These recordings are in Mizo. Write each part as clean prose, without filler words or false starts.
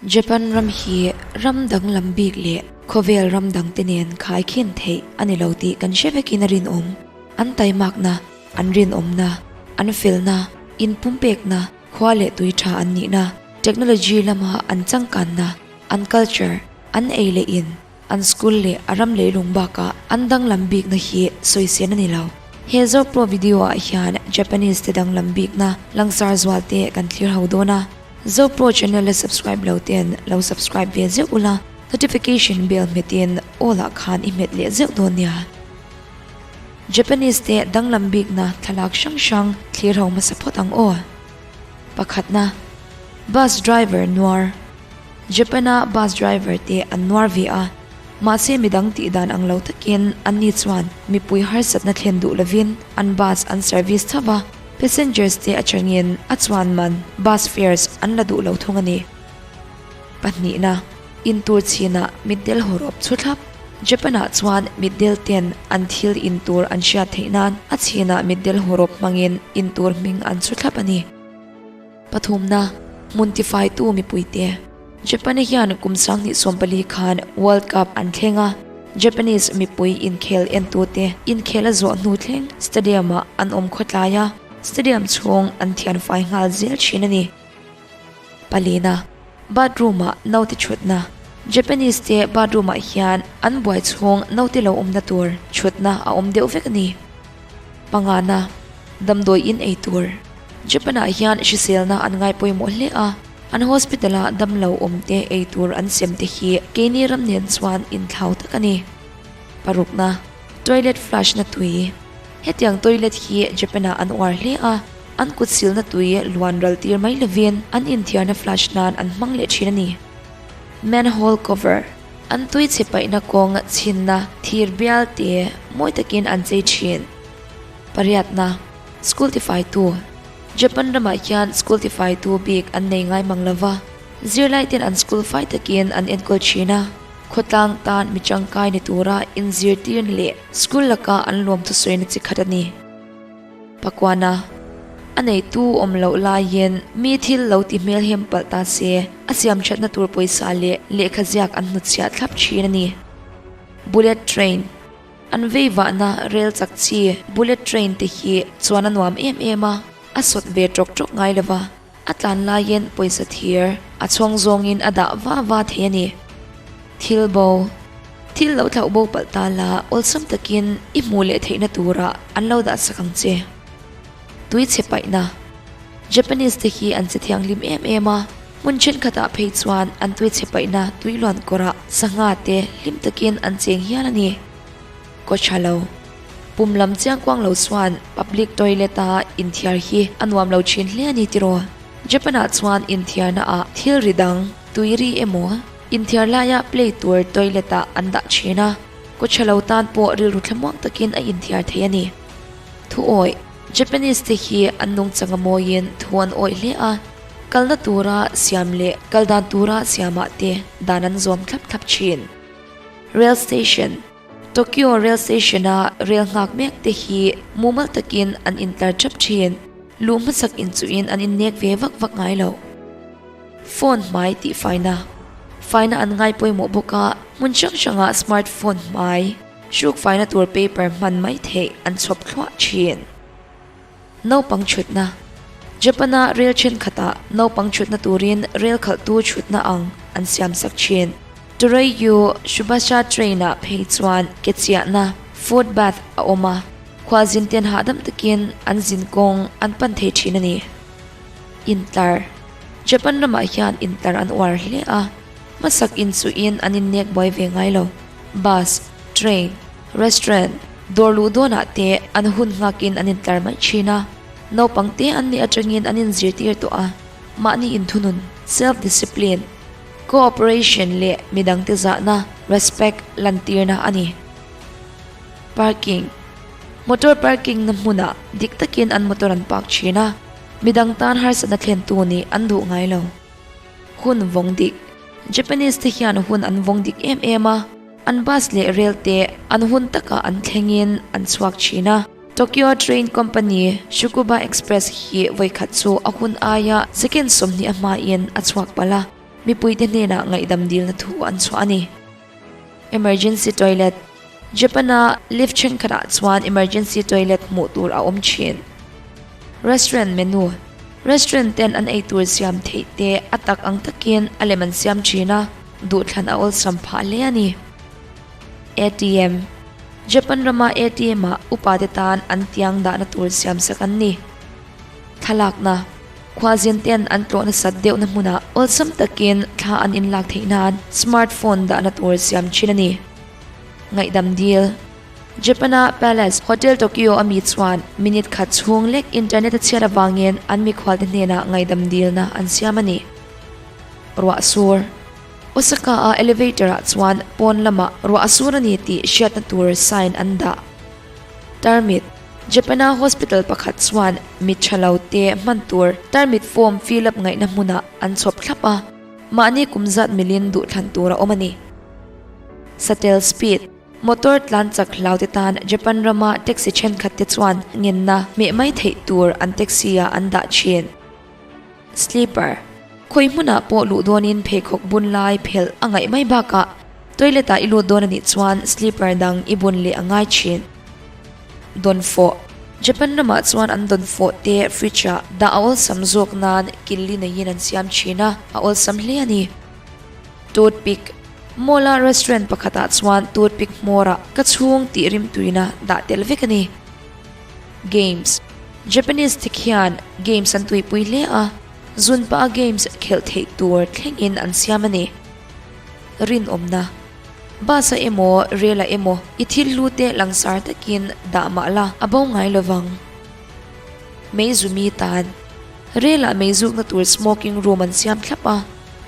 Japan ram hi ram danglam bik leh khawvel ram dangte nen khaikhin theih a ni lo tih kan hre vekin a rinawm. An taimakna, an rinawmna, an felna, inpumpekna, khua leh tui tha an nihna, technology lama an changkanna, an culture, an ei leh in, an school leh a ram leilung bakah an danglam bikna hi sawisên a ni lo. He Zopro video ah hian Japanese te danglam bikna langsar zual te kan thlir ho dawn a. Zopro channel la subscribe lo ten lo subscribe ve zeuh ula, notification bell hmetin all ah khan i hmet leh zeuh dawn nia. Japanese te danglam bikna thlalak hrang hrang thlir ho hmasa phawt ang aw. Pakhatna, Bus driver nuar. Japan-a bus driver te an nuar ve a, mahse midang tih dan ang lo takin anni chuan mipui harsatna thlen duh lovin an bus an service tho va, passengers te atangin a chuan man bus fares an la duh lo thung a ni. Pahnihna, intur chinah mitdel hawrawp chu thlap. Japan-ah chuan mitdel ten an thil intur an hriat theih nan a chinah mitdel hawrawp hmangin intur hming an chu thlap a ni. Pathumna, hmun tifaitu mipuite. Japan hian kum 2014 khan World Cup an thleng a, Japanese mipui inkhel entute inkhel a zawh hnu thleng stadium-ah an awm khawtlai a, stadium chhung an thianfai nghal zel thin a ni. Palina, bathroom-ah naute chhutna. Japanese te bathroom-ah hian an buai chhung naute lo awmna tur chhutna a awm deuh vek a ni. Pangana, damdawi in ei tur. Japan-ah hian hriselna an ngai pawimawh hle a, an hospital-a damlo awmte ei tur an sem te hi keini ram nen chuan inthlau tak a ni. Parukna, toilet flush-na tui. Hetiang toilet hi Japan-ah an uar hle a, an kut silna tui luan ral tir mai lovin an inthiarna flush nan an hmang leh thin a ni. Manhole cover, An tui chhe paihna kawng chhinna thir bial te mawi takin an chei thin. Pariatna, School tifaitu, Japan ramah hian school tifaitu bik an nei ngai mang lo va, zirlai ten an school fai takin an enkawl thin a, khawtlang tan mi tangkai ni tura inzirtirna leh school laka an lawm thusawina chi khat a ni. Pakuana, A neitu awm loh laiin mi thil lo ti hmelhem palh ta se, a siam thatna tur pawisa leh lehkha ziak an hnutchhiah thlap thin a ni. Bullet Train. An vei vahna rel chak chi bullet train te hi chuan a nuam em em a, a sawt ve tawk tawk ngai lo va, a tlan laiin pawisa thir a chhawng zawngin a dah va va thei a ni. Thil bo, thil lo thlauh bo palh ta la awlsam takin i hmuh leh theihna turah an lo dah sak ang che. Tui chhe paihna, Japanese te hi an che thianghlim em em a, Hmun thenkhatah phei chuan an tui chhe paihna tui luan kawrah sangha te hlim takin an cheng hial a ni. Kaw tha lo. Pum lam chiang kuang lo chuan public toilet a inthiar hi a nuam lo thin hle a ni tiraw? Japan ah chuan inthiarna ah thil ri dang, tui ri emaw, inthiar laia play tur toilet ah an dah thin a, kaw tha lo tan pawh rilru thlamuang takin a inthiar thei a ni. Thuawih, Japanese te hi an nungchang a mawiin thu an awih hle a. Kalna tura siam leh kal dan tura siamah te dan an zawm thlap thlap thin. Rail station, Tokyo rail station-a rail nghak mek te hi mumal takin an intlar thap thin. Luh hmasak inchuhin an innek ve vak vak ngai lo. Phone hmai tih faina, Faina an ngai pawimawh bawk a, hmun hrang hrangah smart phone hmai hruk faina tur paper hman mai theih an chhawp thluah thin. Naupang chhutna, Japan-a rel thenkhatah naupang chhutna turin rel khalhtu chhutna ang an siamsak thin. Torayu Shubasha train-ah phei chuan ke chiahna, foot bath, a awm a, khualzin ten hahdam takin an zin kawng an pan thei thin a ni. Intlar, Japan ramah hian intlar an uar hle a, hmasak inchuhin an innek buai ve ngai lo. Bus, train, Restaurant, dawr luh dawnah te an hun nghakin an intlar mai thin a, naupang te an nih atangin an inzirtir tawh a, mahni inthunun, self discipline, cooperation leh midangte zahna, respect, lantirna a ni. Parking, Motor parking na hmunah dik takin an motor an park thin a, midang tan harsatna thlentu nih an duh ngai lo. Hun vawng dik, Japanese te hian hun an vawng dik em em a, An bus leh rel te an hun takah an thlengin an chhuak thin a. Tokyo Train Company Shukuba Express hi vawikhat chu a hun aia second 20 a hmain a chhuak palh a. mipuite hnenah ngaihdam dilna thu an chhuah a ni. Emergency toilet, Japan-a lift thenkhatah chuan emergency toilet hmuh tur a awm thin. Restaurant menu, Restaurant ten an eitur siam theih te a tak ang takin a lem an siam thin a, duhthlan a awlsam phah hle a ni. ATM, Japan rama ATM ah upate tan an tiang dahna tur siamsak an ni. Thlalakna, Khuazin ten an tlawh nasat deuhna hmunah awlsam takin thla an inlak theih nan smart phone dahna tur siam thin a ni. Ngaihdam dil, Japan-a Palace Hotel Tokyo a mi chuan minute khat chhung lek internet a chhiat avangin an mikhualte hnenah ngaihdam dilna an siam a ni. Ruah sur, Osaka-a elevator-ah chuan pawn lamah ruah a sur a ni tih hriatna tur sign an dah. Tarmit, Japan-a hospital pakhat chuan mit tha lo te hman tur tarmit form fill up ngaihna hmunah an chhawp thlap a, mahni kum zat milin duhthlan tur a awm a ni. Satel speed, Motor tlan chak hlau te tan Japan rama taxi thenkhat te chuan ngenna hmeh mai theih tur an taxi-ah an dah thin. Sleeper, Khawi hmunah pawh luh dawnin pheikhawk bun lai phelh a ngaih mai bakah toilet-ah i lut dawn a nih chuan sleeper dang i bun leh a ngai thin. Dawnfawh, Japan ramah chuan an dawnfawh te fridge-ah dah a awlsam zawk nan killi neiin an siam thin a, a awlsam hle a ni. Toothpick, Mall-a restaurant pakhatah chuan toothpick hmawrah ka chhung tih rimtuina dah tel vek a ni. Games, Japanese te khian games an tuipui hle a, zun pah a games khelh theih tur thlengin an siam a ni. Rinawmna, Bus a emaw rail a emaw i thil hlu te langsar takin dah mah la a bo ngai lovang. Meizumi tan, Rail ah meizukna tur smoking room an siam thlap a,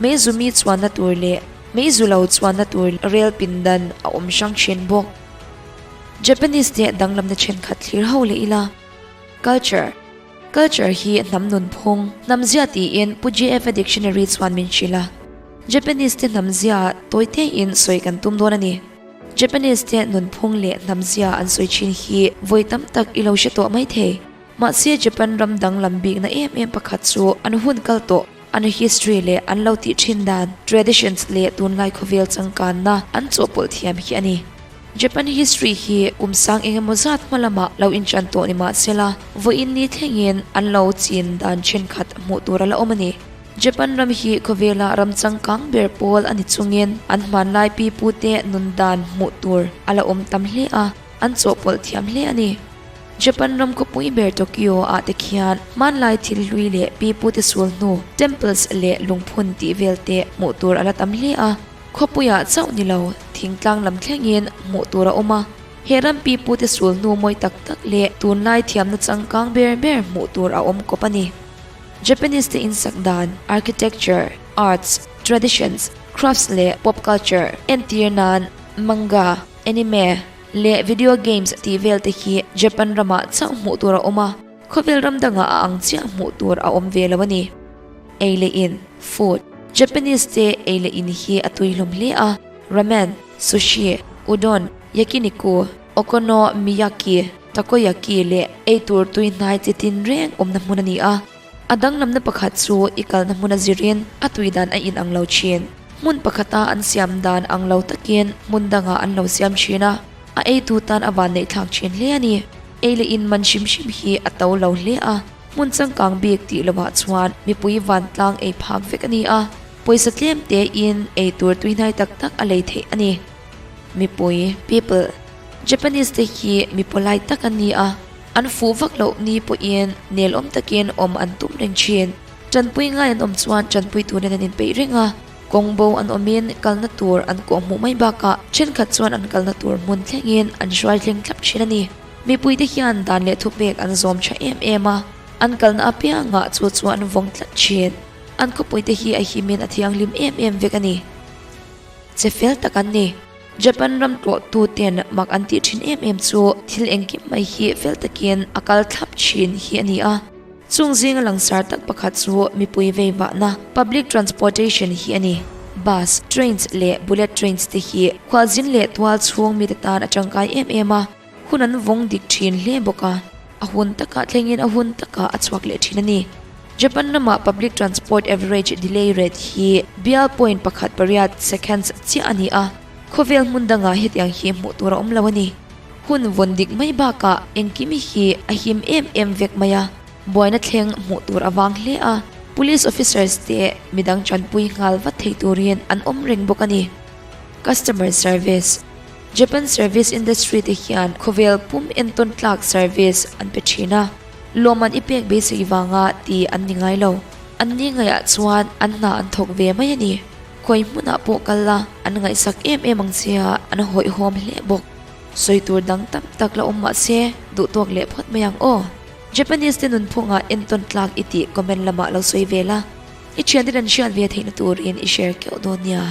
meizumi chuanna tur leh meizu lo chuanna tur rail pindan a awm hrang thin bawk. Japanese te danglamna thenkhat thlir ho leh ila. Culture Culture hi hnam nunphung, hnamzia tiin Pu JF-a dictionary chuan min hrilh a. Japanese te hnamzia tawi tein sawi kan tum dawn a ni. Japanese te nunphung leh hnamzia an sawi thin hi vawi tam tak i lo hre tawh mai thei. Mahse Japan ram danglam bikna em em pakhat chu an hun kal tawh, an history leh an lo tih thin dan, traditions leh tunlai khawvel changkanna an chawhpawlh thiam hi a ni. Japan history hi kum sang eng emaw zat hma lamah lo inchan tawh ni mah sela, vawiin ni thlengin an lo chin dan thenkhat hmuh tur a la awm a ni. Japan ram hi khawvela ram changkang ber pawl a ni chungin an hmanlai pipute nun dan hmuh tur a la awm tam hle a, an chawhpawlh thiam hle a ni. Japan ram khawpui ber Tokyo ah te khian hmanlai thil hlui leh pipute sul hnu, temples leh lungphun tih vel te hmuh tur a la tam hle a. Khawpuiah chauh ni lo, thingtlang lam thlengin hmuh tur a awm a. He ram pipute sul hnu mawi tak tak leh tunlai thiamna changkang ber ber hmuh tur a awm kawp a ni. Japanese te insak dan, architecture, arts, traditions, crafts leh pop culture entir nan manga, anime leh video games tih vel te hi Japan ramah chauh hmuh tur a awm a, khawvel ram dangah a ang chiah hmuh tur a awm ve lo a ni. Ei leh in, food, Japanese te ei leh in hi a tui hlawm hle a, ramen, sushi, udon, yakiniku, okonomiyaki, takoyaki leh ei tur tui hnai chi tin reng awmna hmun a ni a. A danglamna pakhat chu i kalna hmun a zirin a tui dan a inang lo thin. Hmun pakhata an siam dan ang lo takin hmun dangah an lo siam thin a, a eitu tan a vanneih thlak thin hle a ni. Ei leh in man hrim hrim hi a to lo hle a. Hmun changkang bik tih lovah chuan mipui vantlang ei phak vek a ni a, pawisa tlem tein ei tur tuihnai tak tak a lei theih a ni. Mipui, people, Japanese te hi mi polite tak an ni a, an fuh vak loh ni pawhin nelawm takin awm an tum reng thin. Tanpui ngai an awm chuan tanpui turin an inpeih reng a, kawng bo an awmin kalna tur an kawhhmuh mai bakah thenkhat chuan an kalna tur hmun thlengin an hruai thleng thlap thin a ni. Mipuite hian dan leh thupek an zawm tha em em a, an kalna apiangah chu chu an vawng tlat thin. An khawpuite hi a himin a thianghlim em em vek a ni. Che fel tak an ni. Japan ram tlawhtuten mak an tih thin em em chu thil engkim mai hi fel takin a kal thlap thin hi a ni a. Chung zinga langsar tak pakhat chu mipui vei vahna, public transportation, hi a ni. Bus, trains leh bullet trains te hi khualzin leh tual chhung mite tan a tangkai em em a. Hun an vawng dik thin hle bawk a, a hun takah thlengin a hun takah a chhuak leh thin a ni. Japan ramah public transport average delay rate hi bial point pakhat pariat seconds chiah a ni a, khawvel hmun dangah hetiang hi hmuh tur a awm lo a ni. Hun vawn dik mai bakah engkim hi a him em em vek mai a, buaina thleng hmuh tur a vang hle a, police officers te midang tanpui nghal vat thei turin an awm reng bawk a ni. Customer service, Japan service industry te hian khawvel pum entawn tlak service an pe thin a, lawmman i pek beisei vanga ti an ni ngai lo. An ni ngaihah chuan an hna an thawk ve mai a ni. Khawi hmunah pawh kal la, an ngaihsak em em ang che a, an hawihhawm hle bawk. Sawi tur dang tam tak la awm mah se, duhtawk leh phawt mai ang aw. Japanese te nunphungah entawn tlak i tih comment lamah lo sawi ve la, i thiante an hriat ve theihna turin i share keuh dawn nia.